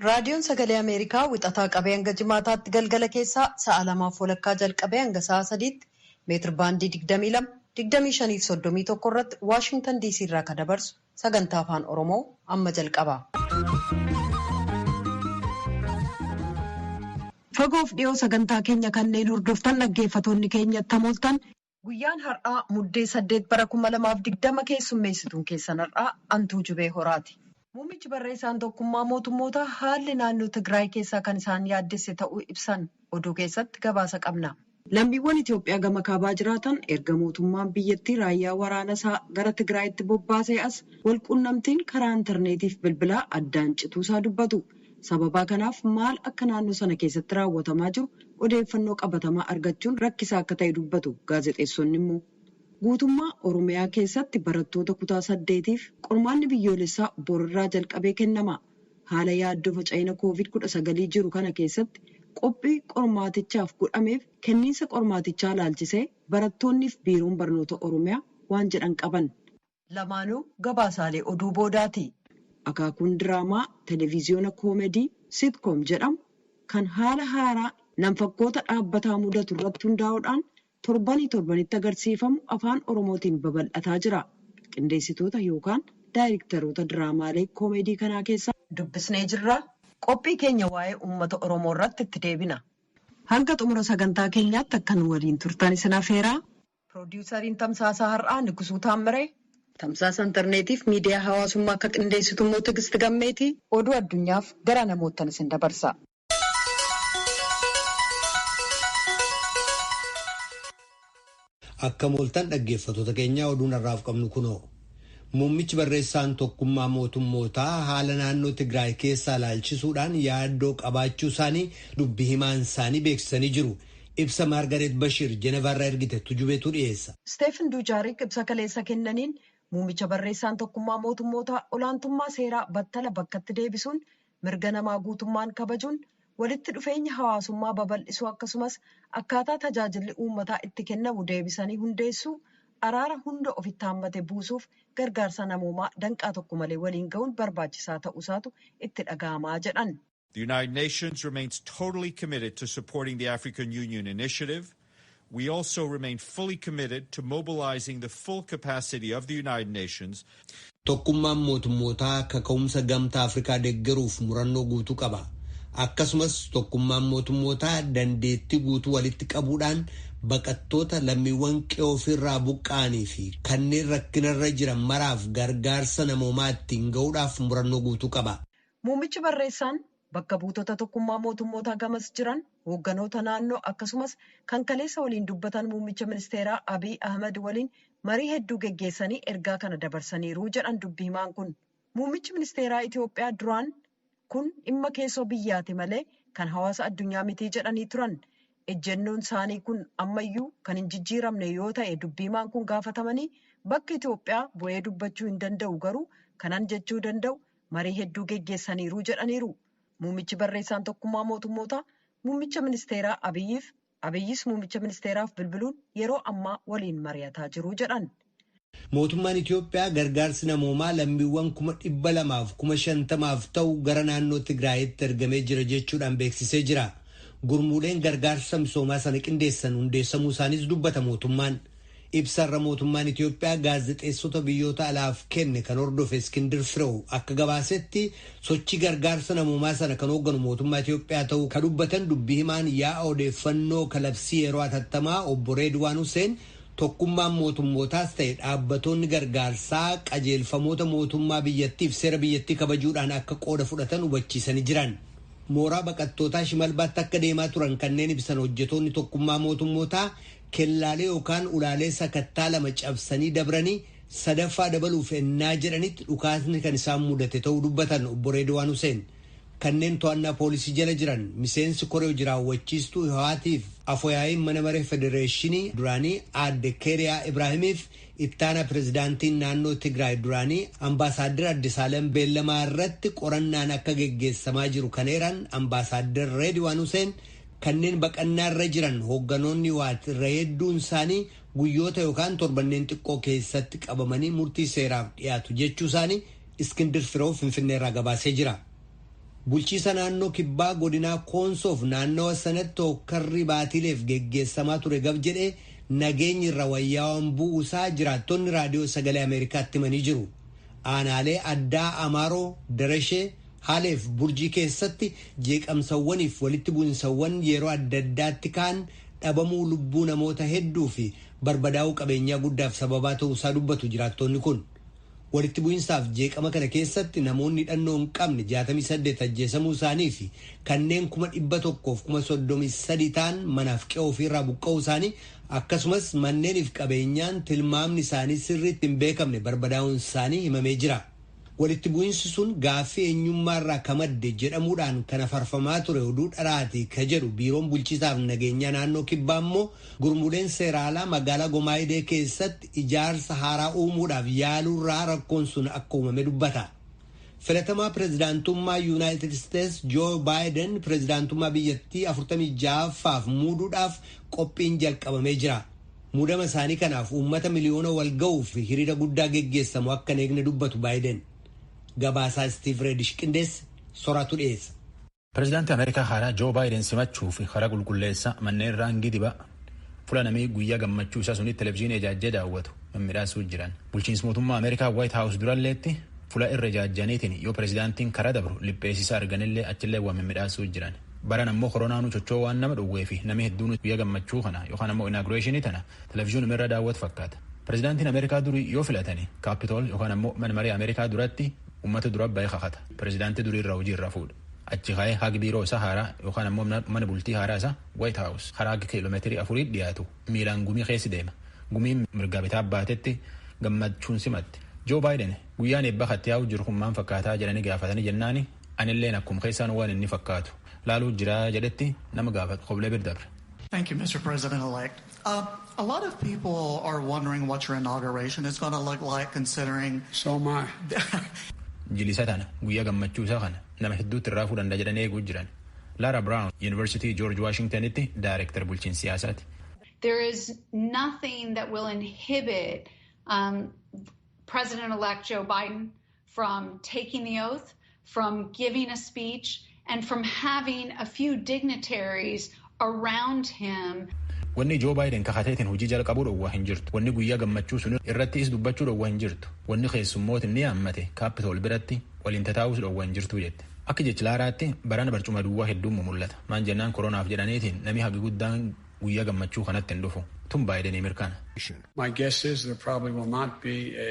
Raadiyoon Sagalee Ameerikaa wixataa qabee hanga jimaataatti galgala keessaa sa'a 2:30 jalqabee hanga sa'a 3tti meetir baandii 22, 25 fi 31 irratti Waashingtan DC irraa kan dabarsu sagantaa afaan Oromoo amma jalqaba. Fagoof dhiyoo sagantaa keenya kanneen hordoftan dhaggeeffatoonni keenya tamooltan guyyaan har'aa muddee 8 bara 2020 keessummeessituun keessan har'aa Antuu Jubee Horaati. Muummichi barreessaan tokkummaa mootummoota haalli naannoo Tigraay keessaa kan isaan yaaddesse ta'uu ibsan oduu keessatti gabaasa qabna. Lammiiwwan Itoophiyaa gama kaabaa jiraatan erga mootummaan biyyattii raayyaa waraana isaa gara Tigraayitti bobbaasee as walquunnamtiin karaa intarneetiif bilbilaa addaan cituusaa dubbatu. Sababaa kanaaf maal akka naannoo sana keessatti raawwatamaa jiru odeeffannoo qabatamaa argachuun rakkisaa akka ta'e dubbatu gaazexeessonni immoo. Guutummaa Oromiyaa keessatti barattoota kutaa 8tiif qormaanni biyyoolessaa borirraa jalqabee kennama. Haala yaaddoo faca'ina Covid-19 jiru kana keessatti qophii qormaatichaaf godhameef kenniinsa qormaatichaa laalchisee barattoonniif biiroon barnoota Oromiyaa waan jedhan qaban. Lamaanuu gabaasaalee oduu boodaati. Akaakuun diraamaa televiziyoona koomedii sitcom jedhamu kan haala haaraa namfakkoota dhaabbataa mudatu irratti hundaa'uudhaan torbanii torbanitti agarsiifamu afaan Oromootiin babal'ataa jira. Qindeessitoota yookaan daayirektaroota diraamaalee koomedii kanaa keessaa dubbisnee jirra. Qophii keenya waa'ee uummata Oromoo irratti itti deebina. Hanga xumura sagantaa keenyaatti akkan waliin turtan isin afeeraa. Piroodyusariin Tamsaasaa Har'aa Nigusuu Taammiree. Tamsaasa intarneetiif miidiyaa hawaasummaa akka qindeessitu immoo Tigisti Gammeetii. Oduu addunyaaf gara namoottan isin dabarsa. Akka mooltan dhaggeeffattoota keenyaa oduun har'aaf qabnu kunoo. Muummichi barreessaan tokkummaa mootummootaa haala naannoo Tigraay keessaa laalchisuudhaan yaaddoo qabaachuu isaanii dubbii himaan isaanii beeksisanii jiru. Ibsa Maargareet Bashir Jenevaarraa ergite tujubeetu dhiyeessa. Steefan Duujaarik ibsa kaleessa kennaniin muummicha barreessaan tokkummaa mootummootaa olaantummaa seeraa battala bakkatti deebisuun mirga namaa guutummaan kabajuun walitti dhufeenya hawaasummaa babal'isuu akkasumas akkaataa tajaajilli uummataa itti kennamu deebisanii hundeessuu araara hunda ofitti hammate buusuuf gargaarsa namoomaa danqaa tokko malee waliin ga'uun barbaachisaa ta'uusaatu itti dhaga'amaa jedhan. The United Nations remains totally committed to supporting the African Union initiative. We also remain fully committed to mobilizing the full capacity of the United Nations. Tokkummaan mootummootaa kaka'umsa gamtaa Afrikaa deeggaruuf murannoo guutuu qaba. Akkasumas tokkummaan mootummootaa dandeettii guutuu walitti qabuudhaan baqattoota lammiiwwan qe'oo ofirraa buqqa'anii fi kanneen rakkinarra jiran maraaf gargaarsa namoomaa ittiin ga'uudhaaf murannoo guutuu qaba. Muummichi barreessaan bakka buutota tokkummaa mootummootaa gamas jiran hoogganoota naannoo akkasumas kan kaleessa waliin dubbatan muummicha ministeeraa Abiy Ahmed waliin marii hedduu geggeessanii ergaa kana dabarsaniiru jedhan dubbii himaan kun. Muummichi ministeeraa Itoophiyaa duraan kun dhimma keessoo biyyaati malee kan hawaasa addunyaa mitii jedhanii turan. Ejjennoon isaanii kun ammayyuu kan hin jijjiiramne yoo ta'e dubbii himaan kun gaafatamanii bakka Itoophiyaa bu'ee dubbachuu hin danda'u garuu kanan jechuu danda'u marii hedduu geggeessaniiru jedhaniiru. Muummichi barreessaan tokkummaa mootummootaa muummicha ministeeraa Abiyyiif Abiyyis muummicha ministeeraaf bilbiluun yeroo ammaa waliin mari'ataa jiru jedhan. Mootummaan Itoophiyaa gargaarsi namoomaa lammiiwwan 250,000 ta'u gara naannoo Tigraayitti ergamee jira jechuudhaan beeksisee jira. Gurmuuleen gargaarsa misoomaa sana qindeessan hundeessamuu isaaniis dubbata mootummaan. Ibsarra mootummaan Itoophiyaa gaazexeessota biyyoota alaaf kenne kan hordofe Iskindir Firew akka gabaasetti sochii gargaarsa namoomaa sana kan hoogganu mootummaa Itoophiyaa ta'uu kan dubbatan dubbii himaan yaa'a odeeffannoo kalabsii yeroo hatattamaa obbo Reedwaan Hussein tokkummaan mootummootaas ta'e dhaabbatoonni gargaarsaa qajeelfamoota mootummaa biyyattiif seera biyyattii kabajuudhaan akka qooda fudhatan hubachiisanii jiran. Mooraa baqattootaa Shimalbaatti akka deemaa turan kanneen ibsan hojjetoonni tokkummaa mootummootaa kellaalee yookaan ulaalee sakattaa lama cabsanii dabranii sadaffaa dabaluuf ennaa jedhanitti dhukaasni kan isaan mudate ta'uu dubbatan obbo Reedwaan Hussein. Kanneen to'annaa poolisii jala jiran miseensi koree hojii raawwachiistuu Hiwaatiif afooyaa'iin mana maree federeeshinii duraanii aadde Keeriyaa Ibraahimiif ittaana pirezidaantiin naannoo Tigraay duraanii ambaasaaddar Addisaalem Beellamaa irratti qorannaan akka geggeessamaa jiru kan eeran ambaasaaddar Reediwaan Huseen kanneen baqannaa irra jiran hoogganoonni Hiwaat irra hedduun isaanii guyyoota yookaan torbanneen xiqqoo keessatti qabamanii murtii seeraaf dhiyaatu jechuu isaanii Iskindir Firoo Finfinneerraa gabaasee jira. Bulchiisa naannoo kibbaa godinaa Koonsoof naannawa sanatti hokkarri baatiileef geggeessamaa ture gab jedhee nageenyi irra wayyaawwan bu'uusaa jiraattonni raadiyoo sagalee Ameerikaatti himanii jiru. Aanaalee addaa Amaaroo, Darashee, Haaleef Burjii keessatti jeeqamsawwaniif walitti bu'insawwan yeroo adda addaatti ka'an dhabamuu lubbuu namoota hedduu fi barbadaa'uu qabeenyaa guddaaf sababaa ta'uusaa dubbatu jiraattonni kun. Walitti bu'insaaf jeeqama kana keessatti namoonni hidhannoo hin qabne 68 ajjeesamuu isaanii fi kanneen 133,000 ta'an manaaf qe'oo ofiirraa buqqa'uu isaanii akkasumas manneeniif qabeenyaan tilmaamni isaanii sirriitti hin beekamne barbadaa'uun isaanii himamee jira. Walitti bu'insi sun gaaffii eenyummaarraa ka madde jedhamuudhaan kan afarfamaa ture oduu dharaati ka jedhu biiroon bulchiisaaf nageenyaa naannoo kibbaa immoo gurmuuleen seeraalaa magaalaa Gomaayidee keessatti ijaarsa haaraa uumuudhaaf yaaluurraa rakkoon sun akka uumame dubbata. Filatamaa pirezidaantummaa Yuunaayitid Isteets Joo Baayiden pirezidaantummaa biyyattii 46ffaaf muuduudhaaf qophiin jalqabamee jira. Muudama isaanii kanaaf uummata miliyoona wal ga'uuf hiriira guddaa geggeessamu akka hin eegne dubbatu Baayiden. Gabaasaa Steve Redish qindeesse soraatu dhiyeessa. Pireezidaantii Ameerikaa haaraa Joo Baayiden simachuuf karaa qulqulleessa manneen raangii dibaa fuula namii guyyaa gammachuu isaa sunitti televizyiinii ijaajjee daawwatu mimmiidhaasuu jiran. Bulchiinsi mootummaa Ameerikaa Waayit Haawus duralleetti fuula irra ijaajjaniitiin yoo pireezidaantiin karaa dabru lipheessisa arganillee achillee waa mimmiidhaasuu jiran. Baran ammoo koronaanuu chochoo waan nama dhowwee fi namni hedduun guyyaa gammachuu kana yookaan ammoo inaagureeshinii tana televizyiinuma irra daawwatu fakkaata. Pireezidaantiin Ameerikaa durii yoo filatani kaapitool yookaan ammoo mana maree Ameerikaa duratti uummata dura ba'ee kakata. Pireezidaantii durii irraa hojii irraa fuudha. Achi ka'ee haga biiroo isaa haaraa yookaan ammoo mana bultii haaraa isaa White House karaa kiiloomeetirii 4 dhiyaatu miilaan gumii keessa deema. Gumiin mirga bitaa baatetti gammachuun simatti. Joo Baayiden guyyaan eebba katti yaa'u jiru kun maal fakkaataa jedhanii gaafatanii jennaani anilleen akkuma keessaan waan inni fakkaatu laaluu jiraa jedhetti nama gaafatu qoblee bir dabre. Thank you, Mr. President-elect. A lot of people are wondering what your inauguration is going to look like, considering. So am I. Jilisa tana guyyaa gammachuu isaa kana nama hedduutti irraa fuudhan jedhanii eeguu jiran. Laara Brown University George Washingtonitti Daayirektar bulchiinsa siyaasaati. There is nothing that will inhibit President-elect Joe Biden from taking the oath, from giving a speech, and from having a few dignitaries around him. Wanni Joo Baayiden kakateetiin hojii jalqabuu dhowwaa hin jirtu. Wanni guyyaa gammachuu sun irratti is dubbachuu dhowwaa hin jirtu. Wanni keessummoota inni yaammate kaapitool biratti waliin tataa'uus dhowwaa hin jirtu jette. Akka jechi Laaraatti barana barcuma duwwaa hedduun mul'ata. Maan jennaan koronaaf jedhaniitiin namni hagi guddaan guyyaa gammachuu kanatti hin dhufu. Tun Baayidenii mirkana. My guess is there probably will not be a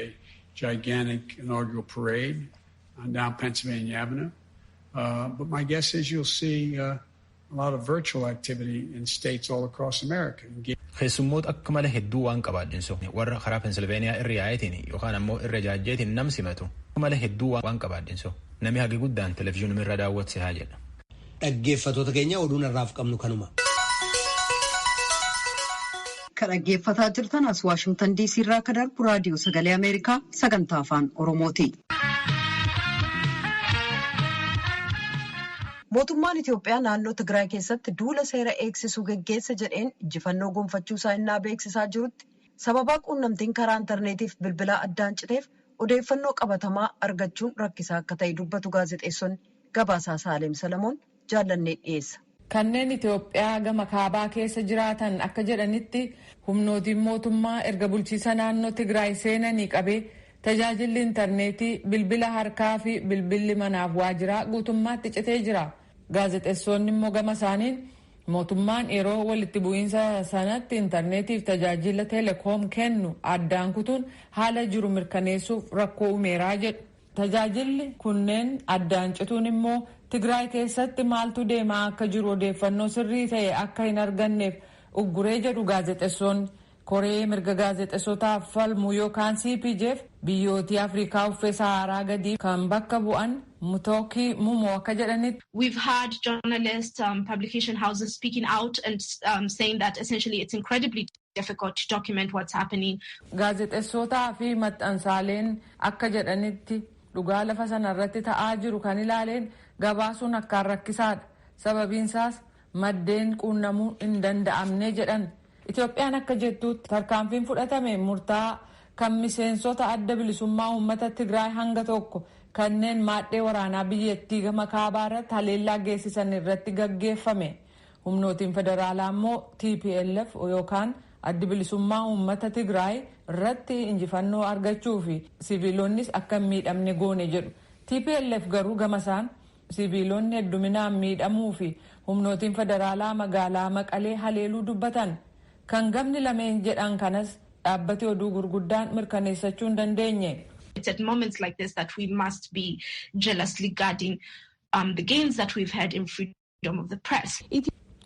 gigantic inaugural parade on down Pennsylvania Avenue. But my guess is you'll see a lot of virtual activity in states all across America. Keessummoota akka malee hedduu waan qabaadhinsu warra karaa Pensilveeniyaa irra yaa'eetiin yookaan ammoo irra jaajjeetiin nam simatu akka malee hedduu waan qabaadhinsu namni hagi guddaan televizyiinuma irra daawwatse haa jedha. Dhaggeeffattoota keenya oduun har'aaf qabnu kanuma. Kan dhaggeeffataa jirtan as Waashingtan DC irraa akka darbu raadiyoo sagalee Ameerikaa sagantaa afaan Oromooti. Mootummaan Itoophiyaa naannoo Tigraay keessatti duula seera eegsisuu geggeessa jedheen injifannoo gonfachuu isaa innaa beeksisaa jirutti sababaa quunnamtiin karaa intarneetiif bilbilaa addaan citeef odeeffannoo qabatamaa argachuun rakkisaa akka ta'e dubbatu gaazexeessonni. Gabaasaa Saaleem Salamoon jaallannee dhiyeessa. Kanneen Itoophiyaa gama kaabaa keessa jiraatan akka jedhanitti humnootiin mootummaa erga bulchiisa naannoo Tigraay seenanii qabee tajaajilli intarneetii bilbila harkaa fi bilbilli manaaf waajiraa guutummaatti citee jira. Gaazexeessonni immoo gama isaaniin mootummaan yeroo walitti bu'iinsa sanatti intarneetiif tajaajila teleekoom kennu addaan kutuun haala jiru mirkaneessuuf rakkoo uumeeraa jedhu. Tajaajilli kunneen addaan cituun immoo Tigraay keessatti maaltu deemaa akka jiru odeeffannoo sirrii ta'e akka hin arganneef ugguree jedhu gaazexeessonni. Koree mirga gaazexeessotaaf falmu yookaan CPJf biyyootii Afrikaa uffee Saharaa gadii kan bakka bu'an Mutookii Mumoo akka jedhanitti. We've had journalists, publication houses speaking out and saying that essentially it's incredibly difficult to document what's happening. Gaazexeessootaa fi maxxansaaleen akka jedhanitti dhugaa lafa sanarratti ta'aa jiru kan ilaaleen gabaasuun akkaan rakkisaadha. Sababiinsaas maddeen quunnamuu hin danda'amne jedhan. Itoophiyaan akka jettutti tarkaanfiin fudhatame murtaa'aa kan miseensota adda bilisummaa uummata Tigraay hanga tokko kanneen maadhee waraanaa biyyattii gama kaabaa irratti haleellaa geessisan irratti gaggeeffame. Humnootiin federaalaa immoo TPLF yookaan addi bilisummaa uummata Tigraay irratti injifannoo argachuu fi siviilonnis akka hin miidhamne goone jedhu. TPLF garuu gamasaan siviilonni hedduminaan miidhamuu fi humnootiin federaalaa magaalaa Maqalee haleeluu dubbatan. Kan gamni lameen jedhan kanas dhaabbati oduu gurguddaan mirkaneessachuu hin dandeenye. It's at moments like this that we must be jealously guarding the gains that we've had in freedom of the press.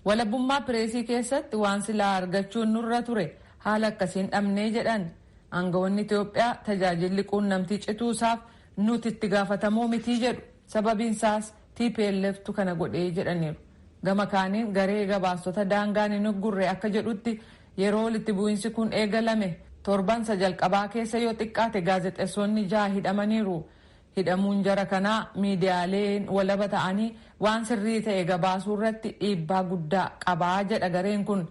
Walabummaa pireesii keessatti waan silaa argachuun nurra ture haala akkasiin dhabnee jedhan aangawoonni Itoophiyaa tajaajilli quunnamtii cituusaaf nuti itti gaafatamoo mitii jedhu sababiinsaas TPLFtu kana godhee jedhaniiru. Gama kaaniin garee gabaastota daangaan hin uggurre akka jedhutti yeroo walitti bu'iinsi kun eegalame torbansa jalqabaa keessa yoo xiqqaate gaazexeessonni jaha hidhamaniiru. Hidhamuun jara kanaa miidiyaaleen walaba ta'anii waan sirrii ta'e gabaasuu irratti dhiibbaa guddaa qabaa jedha gareen kun.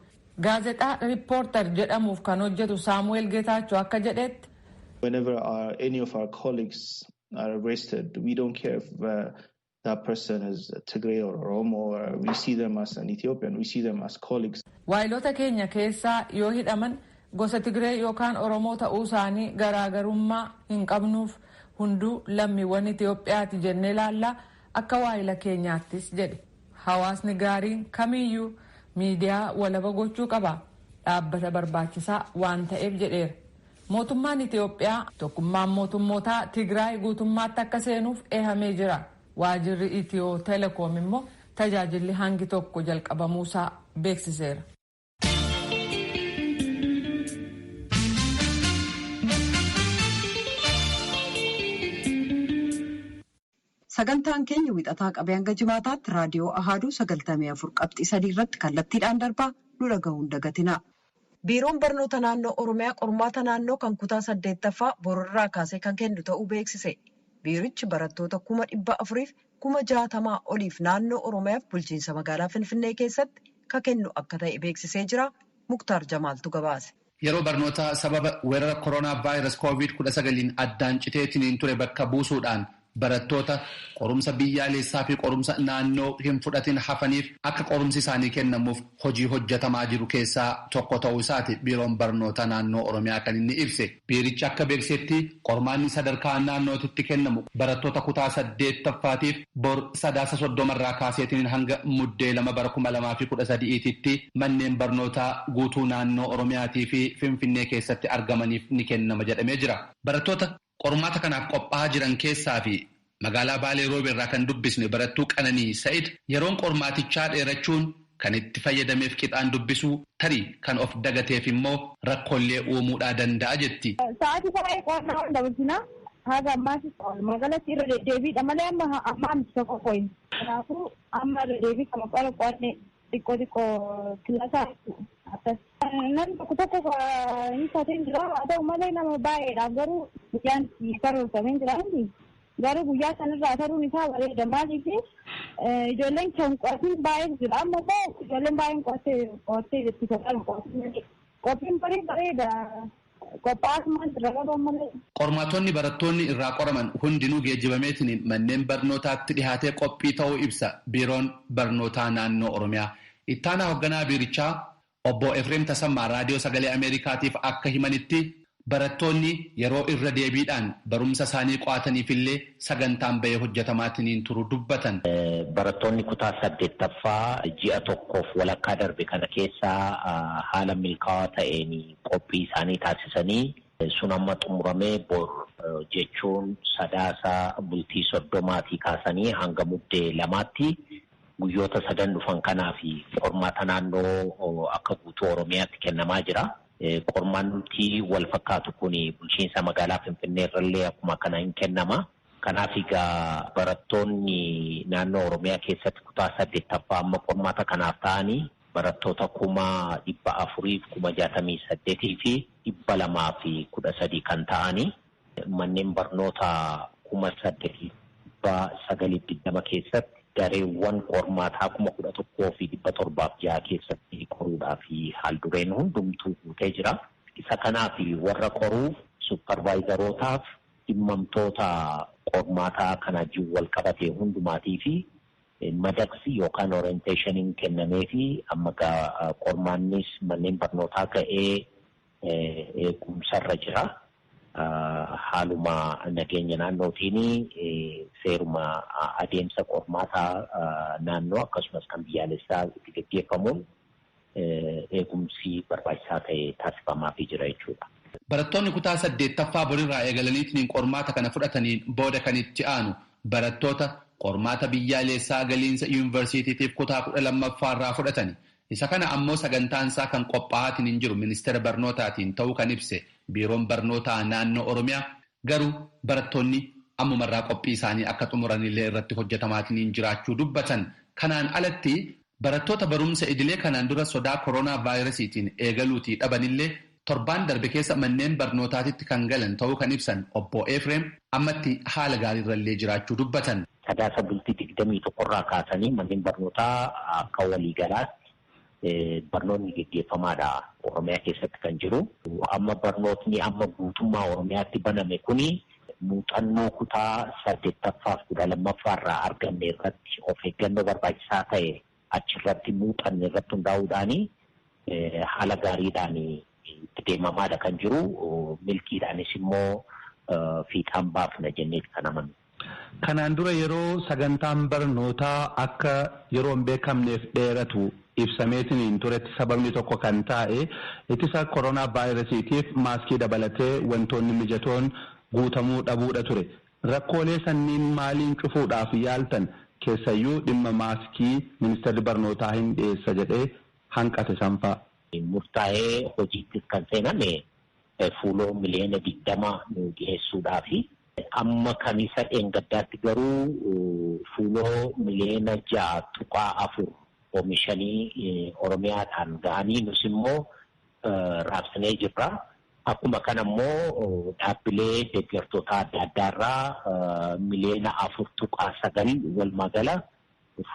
Gaazexaa Riippoortar jedhamuuf kan hojjetu Saamu'eel Geetaachoo akka jedhetti. Whenever any of our colleagues are arrested, we don't care if that person is Tigray or Oromo, or we see them as an Ethiopian, we see them as colleagues. Waayilota keenya keessaa yoo hidhaman gosa Tigree yookaan Oromoo ta'uu isaanii garaagarummaa hin qabnuuf hunduu lammiiwwan Itoophiyaati jennee laallaa akka waayila keenyaattis jedhe. Hawaasni gaariin kamiyyuu miidiyaa walaba gochuu qaba. Dhaabbata barbaachisaa waan ta'eef jedheera. Mootummaan Itoophiyaa tokkummaan mootummootaa Tigraay guutummaatti akka seenuuf eehamee jira. Waajirri Itiyoo Telekoom immoo tajaajilli hangi tokko jalqabamuusaa beeksiseera. Sagantaan keenya wixataa qabee hanga jimaataatti raadiyoo Ahaaduu 94.3 irratti kallattiidhaan darbaa nu dhaga'uun dagatina. Biiroon barnoota naannoo Oromiyaa qormaata naannoo kan kutaa 8ffaa bororraa kaasee kan kennu ta'uu beeksise. Biirichi barattoota 460,000 oliif naannoo Oromiyaaf bulchiinsa magaalaa Finfinnee keessatti kan kennu akka ta'e beeksisee jira. Muktaar Jamaaltu gabaase. Yeroo barnoota sababa weerara koronaa vaayirasi COVID-19 addaan citeetiin ture bakka buusuudhaan barattoota qorumsa biyyaalessaa fi qorumsa naannoo hin fudhatin hafaniif akka qorumsi isaanii kennamuuf hojii hojjetamaa jiru keessaa tokko ta'uu isaati biiroon barnoota naannoo Oromiyaa kan inni ibse. Biirichi akka beeksisetti qormaanni sadarkaa naannootitti kennamu barattoota kutaa 8ffaatiif bor Sadaasa 30 kaaseetiin hanga Muddee 2 bara 2013tti manneen barnootaa guutuu naannoo Oromiyaatii fi Finfinnee keessatti argamaniif ni kennama jedhamee jira. Barattoota qormaata kanaaf qophaa'aa jiran keessaa fi magaalaa Baalee Roobee irraa kan dubbisne barattuu Qananii Sa'id yeroon qormaatichaa dheerachuun kan itti fayyadameef qixaan dubbisuu tarii kan of dagateef immoo rakkoolee uumuudhaa danda'a jetti. Sa'aatii baay'ee qo'annaa waan dabarsinaa haga ammaas magaalatti irra deddeebiidha malee amma ammaa miti tokko qoyin. Kanaafuu amma irra deebii kama qara qo'anne xiqqoo xiqqoo kilaasaa akkas. Namni tokko tokko hin taateen jira haa ta'u malee nama baay'eedhaaf garuu guyyaan karoorfamee jira garuu guyyaa sanarraa taruun isaa bareeda maaliif ijoolleen kan qo'atiin baay'eetu jira amma immoo ijoolleen baay'een qo'attee jirti kan qo'atiin qophiin barii bareeda qophaa'asumaan jira garuu ammallee. Qormaatonni barattoonni irraa qoraman hundinuu geejjibameetiin manneen barnootaatti dhihaatee qophii ta'uu ibsa biiroon barnootaa naannoo Oromiyaa. Ittaanaa hoogganaa biirichaa Obbo Efreem Tasammaa raadiyoo sagalee Ameerikaatiif akka himanitti barattoonni yeroo irra deebiidhaan barumsa isaanii qo'ataniifillee sagantaan bahee hojjetamaatiin turu dubbatan. Barattoonni kutaa 8ffaa ji'a tokkoof walakkaa darbe kana keessaa haala milkaa'aa ta'een qophii isaanii taasisanii sun amma xumuramee bor jechuun Sadaasa bultii 30 kaasanii hanga Muddee 2tti guyyoota sadan dhufan kanaa fi qormaata naannoo akka guutuu Oromiyaatti kennamaa jira. Qormaanni wal fakkaatu kun bulchiinsa magaalaa Finfinnee irrallee akkuma kana hin kennama. Kanaaf egaa barattoonni naannoo Oromiyaa keessatti kutaa 8ffaa amma qormaata kanaaf ta'anii barattoota 468,213 kan ta'anii manneen barnoota 8,920 keessatti dareewwan qormaataa 11,706 keessatti qoruudhaa fi haaldureen hundumtuu guutee jira. Isa kanaaf warra qoruuf supparvaayizarootaaf dhimmamtoota qormaataa kana wajjin wal qabate hundumaatii fi madaqsi yookaan orienteeshiniin kennamee fi amma qormaannis manneen barnootaa ga'ee eegumsarra jira. Haaluma nageenya naannootiin seeruma adeemsa qormaataa naannoo akkasumas kan biyyaalessaa itti gaggeeffamuun eegumsi barbaachisaa ta'e taasifamaafii jira jechuudha. Barattoonni kutaa 8ffaa borirraa eegalaniitiin qormaata kana fudhataniin booda kan itti aanu barattoota qormaata biyyaalessaa galiinsa yuunivarsiitiitiif kutaa 12ffaarraa fudhatani. Isa kana ammoo sagantaansaa kan qophaa'aatiin hin jiru ministeera barnootaatiin ta'uu kan ibse biiroon barnootaa naannoo Oromiyaa garuu barattoonni ammumarraa qophii isaanii akka xumuranillee irratti hojjetamaatiin jiraachuu dubbatan. Kanaan alatti barattoota barumsa idilee kanaan dura sodaa koronaa vaayirasiitiin eegaluutii dhabanillee torbaan darbe keessa manneen barnootaatitti kan galan ta'uu kan ibsan obbo Efreem ammatti haala gaariirrallee jiraachuu dubbatan. Sadaasa bultii 21 kaasanii manneen barnootaa akka waliigalaatti barnoonni geggeeffamaadha Oromiyaa keessatti kan jiru. Amma barnootni amma guutummaa Oromiyaatti baname kuni muuxannoo kutaa 8ffaa fi 12ffaa irraa arganne irratti of eeggannoo barbaachisaa ta'e achirratti muuxanne irratti hundaa'uudhaani haala gaariidhaan itti deemamaadha kan jiru. Milkiidhaanis immoo fiixaan baafna jenneeti kan amannu. Kanaan dura yeroo sagantaan barnootaa akka yeroo hin beekamneef dheeratu ibsameetiin turetti sababni tokko kan taa'e ittisa koronaa vaayirasiitiif maaskii dabalatee wantoonni mijatoon guutamuu dhabuudha ture. Rakkoolee sanniin maaliin cufuudhaaf yaaltan keessayyuu dhimma maaskii ministeerri barnootaa hin dhiyeessa jedhee hanqate sanfaa. Murtaa'ee hojiittis kan seename fuuloo miliyoona 20 nu dhiyeessuudhaafi. Amma kamisa dheengaddaatti garuu fuuloo miliyoona 6.4 oomishanii Oromiyaadhaan ga'anii nus immoo raabsinee jirra. Akkuma kana immoo dhaabbilee deeggartoota adda addaarraa miliyoona 4.9 walumaa gala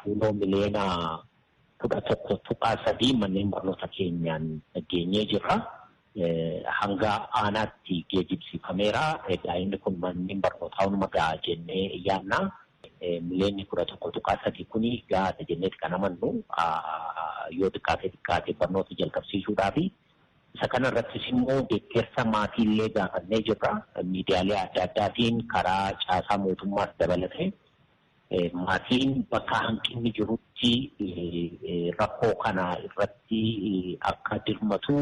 fuuloo miliyoona 11.3 manneen barnoota keenyaan geenyee jirra. Hanga aanaatti geejjibsiifameera. Egaa inni kun manneen barnootaa hunduma ga'a jennee yaadna. Miliyoonni 11.3 kuni gahaadha jenneeti kan amannu yoo xiqqaate barnoota jalqabsiisuudhaafi. Isa kana irrattis immoo deeggarsa maatiillee gaafannee jirra. Miidiyaalee adda addaatiin karaa caasaa mootummaas dabalatee maatiin bakka hanqinni jirutti rakkoo kana irratti akka dirmatu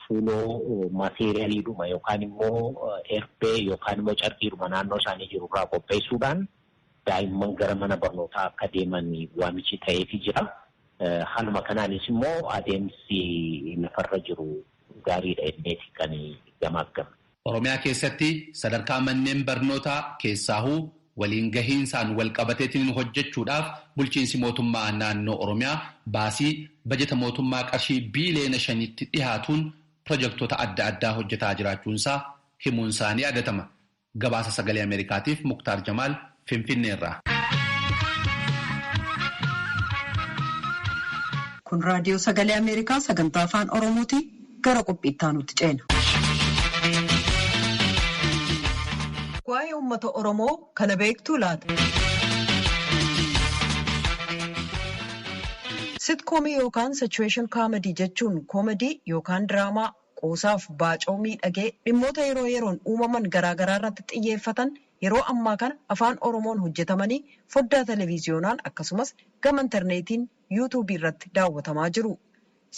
fuuloo maateeriyaaliidhuma yookaan immoo erbee yookaan immoo carqiidhuma naannoo isaanii jiru irraa qopheessuudhaan daa'imman gara mana barnootaa akka deeman waamichi ta'eefii jira. Haaluma kanaanis immoo adeemsi lafarra jiru gaariidha jenneeti kan gamaaggamu. Oromiyaa keessatti sadarkaa manneen barnootaa keessaahuu waliin gahiinsaan wal qabateetiin hojjechuudhaaf bulchiinsi mootummaa naannoo Oromiyaa baasii bajeta mootummaa qarshii biiliyoona 5tti dhihaatuun pirojektoota adda addaa hojjetaa jiraachuunsaa himuunsaa ni yaadatama. Gabaasa sagalee Ameerikaatiif Muktaar Jamaal Finfinneerraa. Kun raadiyoo sagalee Ameerikaa sagantaa afaan Oromooti. Gara qophii itti aanutti ceena. Waa'ee uummata Oromoo kana beektuu laata? Sitkoomii yookaan sichuweeshin kaamadii jechuun koomadii yookaan diraamaa qoosaaf baacoo miidhagee dhimmoota yeroo yeroon uumaman garaagaraa irratti xiyyeeffatan yeroo ammaa kana afaan Oromoon hojjetamanii foddaa televiziyoonaan akkasumas gama intarneetiin yuutuubii irratti daawwatamaa jiru.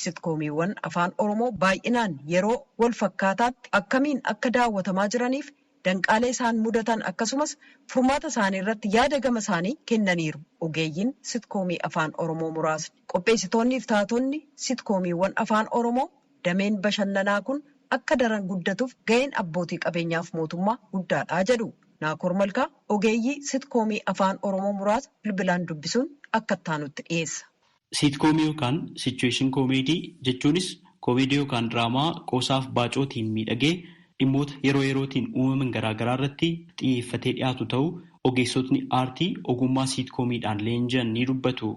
Sitkoomiiwwan afaan Oromoo baay'inaan yeroo wal fakkaataatti akkamiin akka daawwatamaa jiraniif danqaalee isaan mudatan akkasumas furmaata isaanii irratti yaada gama isaanii kennaniiru. Ogeeyyiin sitkoomii afaan Oromoo muraasni qopheessitoonnii fi taatonni sitkoomiiwwan afaan Oromoo dameen bashannanaa kun akka daran guddatuuf ga'een abbootii qabeenyaaf mootummaa guddaadha jedhu. Naakoor Malkaa ogeeyyii sitkoomii afaan Oromoo muraasa bilbilaan dubbisuun akka itti dhiyeessa. Siitkoomii yookaan sichuweeshin koomeedii jechuunis koomeedii yookaan diraamaa qoosaaf baacootiin miidhagee dhimmoota yeroo yerootiin uumaman garaagaraa irratti xiyyeeffatee dhiyaatu ta'uu ogeessotni aartii ogummaa siitkoomiidhaan leenji'an ni dubbatu.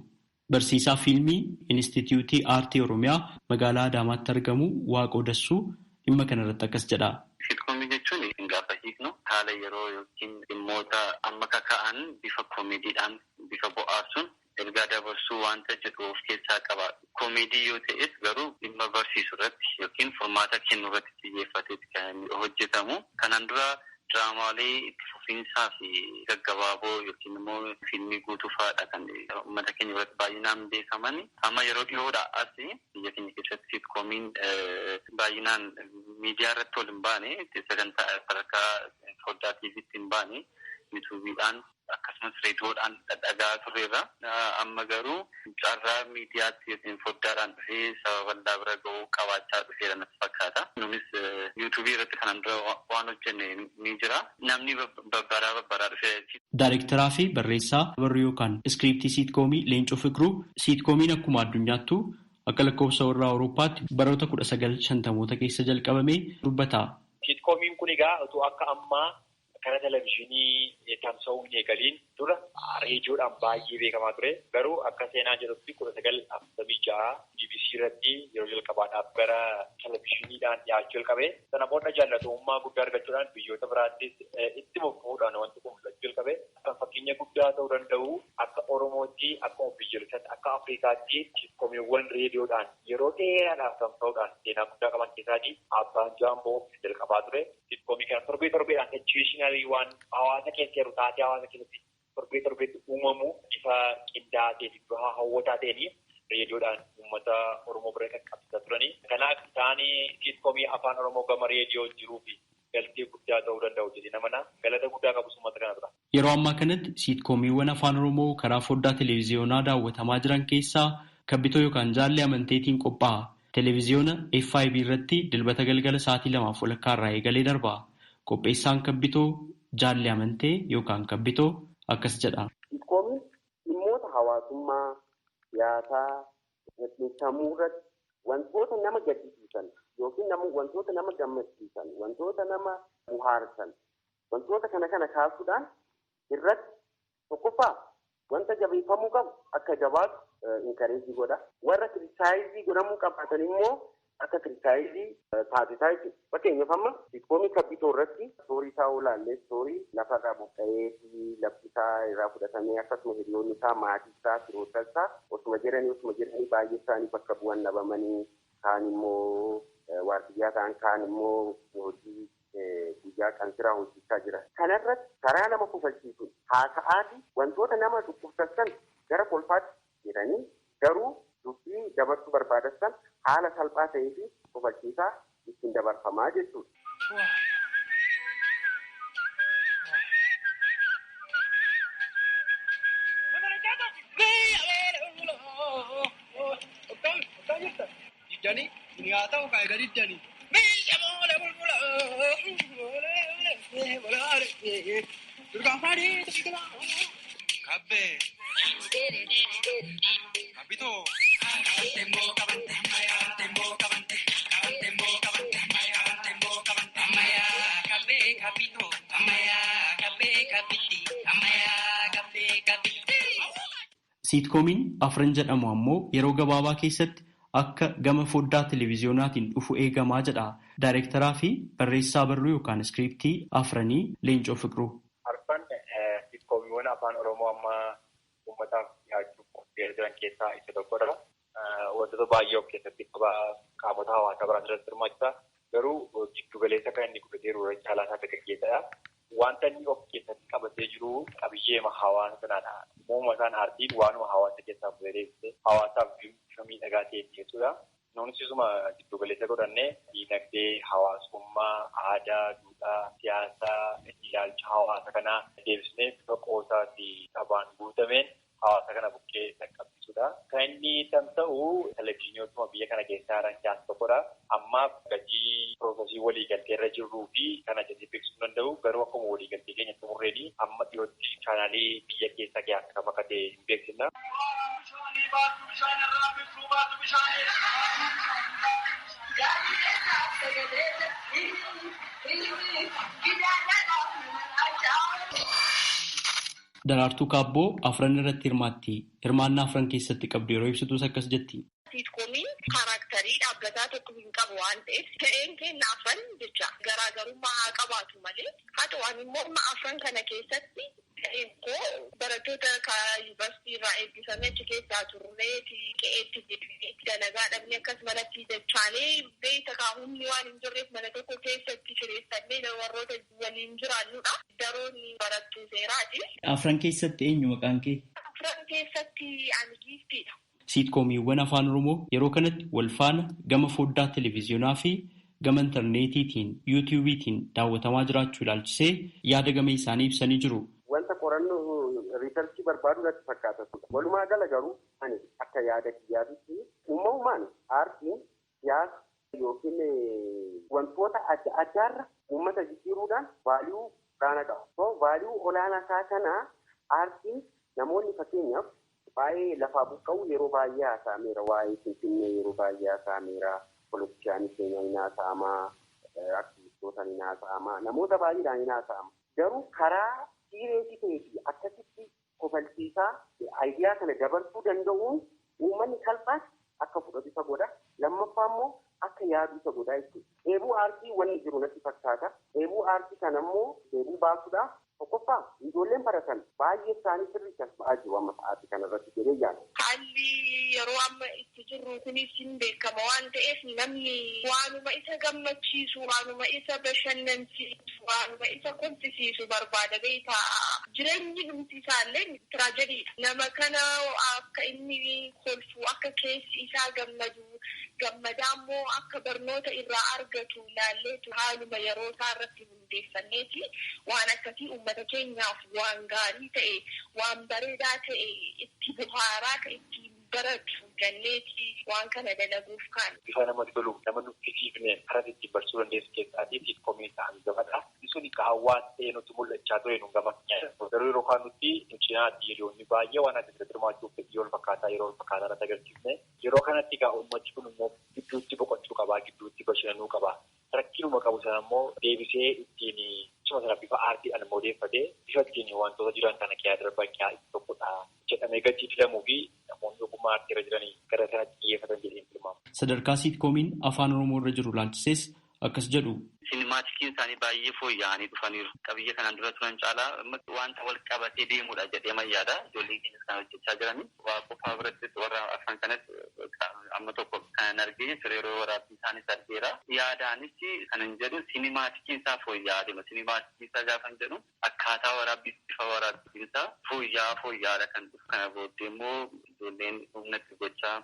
Barsiisaa fiilmii Inistituutii Aartii Oromiyaa magaalaa Adaamaatti argamu Waaqoo Dassuu dhimma kanarratti akkas jedha. Siitkoomii jechuun gaafa hiiknu haala yeroo yookiin dhimmoota amma kaka'an bifa koomeediidhaan bifa bohaarsuun ergaa dabarsuu wanta jedhu of keessaa qaba. Koomeedii yoo ta'es garuu dhimma barsiisu irratti yookiin furmaata kennu irratti xiyyeeffateeti kan hojjetamu. Kanaan dura diraamaalee itti fufiinsaa fi gaggabaaboo yookiin immoo fiilmii guutuu fa'aadha kan uummata keenya biratti baay'inaan beekaman. Amma yeroo dhiyoodha as biyya keenya keessatti siitkoomiin baay'inaan miidiyaa irratti ol hin baane, sagantaa sadarkaa foddaa tiiviitti hin baane, yuutuubiidhaan akkasumas reediyoodhaan dhadhagaa turreerra. Amma garuu carraa miidiyaatti yookiin foddaadhaan dhufee saba bal'aa bira ga'uu qabaachaa dhufeera natti fakkaata. Nunis yuutuubii irratti kanaan dura waan hojjenne ni jira. Namni babbaraa babbaraa dhufee. Daayirektaraa fi barreessaa barruu yookaan iskiriiptii siitkoomii Leencoo Fikruu siitkoomiin akkuma addunyaattu akka lakkoofsa warra Awurooppaatti baroota 1950moota keessa jalqabamee dubbata. Siitkoomiin kun egaa utuu akka ammaa karaa televizyiinii tamsa'uu hin eegaliin dura reediyoodhaan baay'ee beekamaa ture. Garuu akka seenaa jedhutti 1946 BBC irratti yeroo jalqabaadhaaf gara televizyiiniidhaan dhiyaachuu jalqabe. Sana booda jaallatamummaa guddaa argachuudhaan biyyoota biraattis itti fufuudhaan wanti kun mul'achuu jalqabe. Kan fakkeenya guddaa ta'uu danda'u akka Oromootti, akka biyyoolessaatti, akka Afrikaatti siitkoomiiwwan reediyoodhaan yeroo dheeraadhaaf tamsa'uudhaan seenaa guddaa qaban keessaatii Abbaan Jaamboo jalqabaa ture. Siitkoomii kana torbee torbeedhaan situational waan hawaasa keessa jiru taatee hawaasa keessatti torbee torbeetti uumamu bifa qindaa'aa ta'ee fi bifa hawwataa ta'een reediyoodhaan uummata Oromoo bira qaqqabsiisaa turani. Kanaaf isaan siitkoomii afaan Oromoo gama reediyoo jiruu fi galtee guddaa ta'uu danda'u jedhee namana galata guddaa qabus uummata kana bira. Yeroo ammaa kanatti siitkoomiiwwan afaan Oromoo karaa foddaa televiziyoonaa daawwatamaa jiran keessaa Kabbitoo yookaan Jaallee Amanteetiin qophaa'a. Televiziyoona FIB irratti dilbata galgala sa'aatii 2:30 irraa eegalee darba. Qopheessaan Kabbitoo Jaallee Amantee yookaan Kabbitoo akkas jedha. Siitkoomiin dhimmoota hawaasummaa, siyaasaa, sammuu irratti wantoota nama gaddisiisan yookiin wantoota nama gammachiisan, wantoota nama bohaarsan, wantoota kana kana kaasuudhaan irratti tokkoffaa wanta jabeeffamuu qabu akka jabaatu inkareejii godha. Warra kiristaayizii godhamuu qabaatan immoo akka kiristaayizii taasisaa jechuudha. Fakkeenyaaf amma siitkoomii Kabbitoo irratti soorii isaa olaallee soorii lafarraa buqqa'ee fi lafti isaa irraa fudhatamee akkasuma hiriyoonni isaa maatii isaa firoota isaa osuma jedhanii baay'ee isaanii bakka bu'an dhabamanii kaan immoo waardiyyaa ta'an kaan immoo hojii guyyaa qansiraa hojjechaa jira. Kanarratti karaa nama kofalchiisuun haasa'aati wantoota nama dhukkubsatan gara kolfaatti jedhanii garuu dubbii dabarsuu barbaadan haala salphaa ta'ee fi kofalchiisaa ittiin dabarfamaa jechuudha. Siitkomiin afran jedhamu ammoo yeroo gabaabaa keessatti akka gama foddaa televiziyoonaatiin dhufu eegamaa jedha. Daayirektaraa fi barreessaa barruu yookaan iskiriiptii afranii Leencoo Fiqiruu. Arfan siitkomiiwwan afaan Oromoo amma uummataaf dhiyaachuuf qopheessee jiran keessaa isa tokkodha. Wantoota baay'ee of keessatti qaba. Qaamota hawaasaa biraan irratti hirmaachisa. Garuu giddu galeessa kan inni godhatee jiru irra caalaa isaa dargaggeessadha. Wanta inni of keessatti qabatee jiru qabiyyeema hawaasa sanaadha. Uumama isaan aartiin waanuma hawaasa keessaa fuudhee hawaasaaf bifa miidhagaa ta'e dhiyeessuudha. Nuunis isuma giddu galeessa godhannee diinagdee, hawaasummaa, aadaa, duudhaa, siyaasaa, ilaalcha hawaasa kanaa deebisnee bifa qoosaa fi qabaan guutameen hawaasa kana bukkee qaqqabsiisudha. Kan inni tamsa'u televezyiiniiwwan biyya kana keessaa jiran keessaa tokkodha. Ammaaf gatii piroosesii waliigaltee irra jirruu fi kana jedhee beeksisuu danda'u garuu akkuma waliigaltee keenya xumurree Daraartuu Kaabboo afran irratti hirmaatti. Hirmaannaa afran keessatti qabdu yeroo ibsitus akkas jetti. Siitkomiin kaaraaktarii dhaabbataa tokko hin qabu waan ta'eef ga'een keenya afran jecha garaagarummaa haa qabaatu malee haa ta'u ani immoo afran kana keessatti ga'een koo barattoota yuunivarsiitii irraa eebbifamee achi keessaa turree qe'eetti deebi'ee dalagaa dhabnee akkasumalatti dachaalee beekta kaa humni waan hin jirreef mana tokko keessatti kireeffannee warroota waliin jiraannudha. Daroon barattuu seeraati. Afran keessatti eenyu maqaan kee? Afran keessatti ani giiftiidha. Siitkomiiwwan afaan Oromoo yeroo kanatti wal faana gama foddaa televezyiyoonaa fi gama intarneetiitiin yuutiyuubiitiin daawwatamaa jiraachuu ilaalchisee yaada gama isaanii ibsanii jiru. Wanta qorannoo riisarchii barbaadu natti fakkaata. Walumaa gala garuu ani akka yaada kiyyaatitti uumamumaan aartiin siyaasa yookiin wantoota adda addaarra uummata jijjiiruudhaan vaaliyuu olaanaa qaba. Vaaliyuu olaanaa isaa kana aartiin namoonni fakkeenyaaf waa'ee lafaa buqqa'u yeroo baay'ee haasa'ameera. Waa'ee Finfinnee yeroo baay'ee haasa'ameera. Poolitikaan keenya ni haasa'ama. Aktivistoota ni haasa'ama. Namoota baay'eedhaan ni haasa'ama. Garuu karaa siireesii ta'ee fi akkasitti kofalchiisaa aayidiyaa kana dabarsuu danda'uun uummanni salphaatti akka fudhatu isa godha. Lammaffaa immoo akka yaadu isa godha jechuudha. Dheebuu aartii wanni jiru natti fakkaata. Dheebuu aartii kana immoo dheebuu baasuudhaaf tokkoffaa ijoolleen baratan baay'ee isaanii sirriitti as ba'aa jiru amma sa'aatii kanarratti jedhee yaada. Haalli yeroo amma itti jirru kunis hin beekama waan ta'eef namni waanuma isa gammachiisu, waanuma isa bashannansiisu, waanuma isa kolfisiisu barbaada beektaa. Jireenyi dhumti isaallee tiraajediidha. Nama kana akka inni kolfu, akka keessi isaa gammadu, gammadaa immoo akka barnoota irraa argatu ilaalleetu haaluma yeroo isaa irratti hundeeffanneeti waan akkasii uummata keenyaaf waan gaarii ta'e, waan bareedaa ta'e, itti bohaaraa kan ittiin baratu jenneeti waan kana dalaguuf kaan. Bifa namatti tolu nama nuffisiifne karaa ittiin barsiisuu dandeessu keessaatii siitkomiin isa hangafadha. Sun hawwaasa ta'ee nutti mul'achaa ture nu gama garuu yeroo kaan nutti cinaatti hiriyoonni baay'ee waan adda adda hirmaachuuf fedhii wal fakkaataa yeroo wal fakkaataa irratti agarsiifne yeroo kanatti egaa uummatni kun immoo gidduutti boqochuu qabaa gidduutti bashannanuu qabaa rakkinuma qabu sana immoo deebisee ittiin suma sana bifa aartiidhaan immoo odeeffatee bifa ittiin wantoota jiran kana kiyaa darban kiyaa itti tokkodha jedhamee gatii filamuu fi namoonni ogummaa aartii irra jiranii gara sanatti xiyyeeffatan jedhee tilmaama. Sadarkaa siitkomiin afaan Oromoo irra jiru ilaalchisees akkas jedhu. Sinimaatikiin isaanii baay'ee fooyya'anii dhufaniiru. Qabiyyee kanaan dura turan caalaa wanta wal qabatee deemudha jedhee mayyaadha. Ijoolleen keenyas kan hojjechaa jirani. Waa qofaa birattis warra afaan kanatti amma tokko kan argee ture yeroo waraabbii isaanis argeera. Yaadaanis kan hin jedhu sinimaatikiin isaa fooyya'aa deema. Sinimaatikiin isaa gaafa hin jedhu akkaataa waraabbii bifa waraabbiin isaa fooyya'aa fooyya'aadha kan dhufu. Kana booddee immoo ijoolleen humnatti gochaa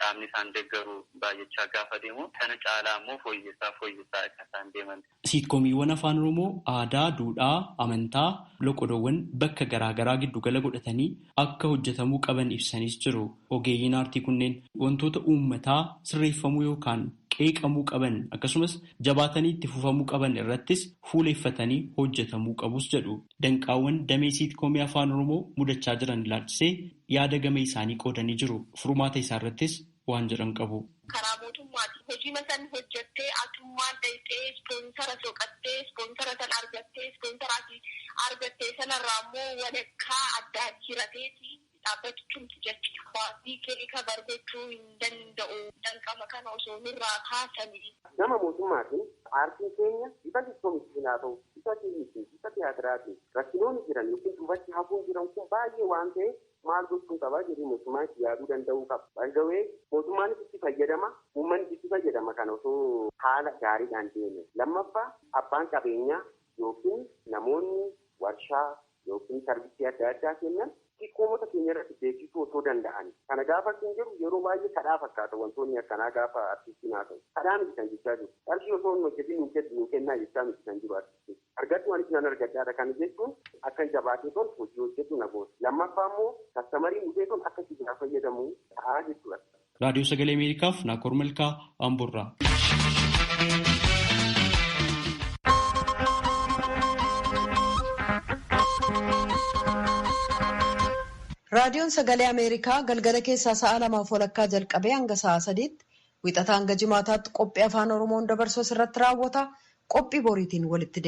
qaamni isaan deeggaru baay'achaa gaafa deemu kana caalaa immoo fooyyessaa fooyyessaa akka isaan deeman. Siitkomiiwwan afaan Oromoo aadaa, duudhaa, amantaa, loqodoowwan bakka garaagaraa giddugala godhatanii akka hojjetamuu qaban ibsanis jiru. Ogeeyyiin aartii kunneen wantoota uummataa sirreeffamuu yookaan qeeqamuu qaban akkasumas jabaatanii itti fufamuu qaban irrattis fuuleeffatanii hojjetamuu qabus jedhu. Danqaawwan damee siitkoomii afaan Oromoo mudachaa jiran ilaalchisee yaada gama isaanii qoodanii jiru. Furmaata isaa irrattis waan jedhan qabu. Karaa mootummaatiin hojii san hojjettee atummaan dhayxee ispoonsara soqattee ispoonsara san argattee ispoonsara ati argattee sanarraa immoo walakkaa addaan hirateeti dhaabbachuun jechuudha. Baasii kee kabar gochuu hin danda'u. Danqama kana osoo nurraa kaasanii. Gama mootummaatiin aartiin keenya bifa siitkomiitiin haa ta'u, bifa fiilmiitiin, bifa tiyaatiraatiin rakkinoonni jiran yookiin duubatti hafuun jiran kun baay'ee waan ta'eef maal gochuu qabaa jedhee mootummaan itti yaaduu danda'uu qaba. Dhaga'ee mootummaanis itti fayyadama, uummanni itti fayyadama kana osoo haala gaariidhaan deeme. Lammaffaa abbaan qabeenyaa yookiin namoonni warshaa yookiin sarvisii adda addaa kennan siitkoomota keenya irratti beeksisuu osoo danda'an. Kana gaafa hin jiru yeroo baay'ee kadhaa fakkaata wantoonni akkanaa gaafa artistiin haa ta'u. Kadhaa miti kan jechaa jiru. Qarshii osoo hin hojjetin nuu kennaa jechaa miti kan jiru artistiin. Argadhu anis nan argadhaadha kana jechuun akka jabaatee toon hojii hojjetu na goota. Lammaffaa immoo kastamariin dhufee toon akka itti fayyadamu ta'aa jechuudha. Raadiyoo Sagalee Ameerikaaf Naakoor Malkaa Amboorraa. Raadiyoon Sagalee Ameerikaa galgala keessaa sa'a 2:30 jalqabee hanga sa'a 3tti wixataa hanga jimaataatti qophii afaan Oromoon dabarsu asirratti raawwata. Qophii boriitiin walitti deebina.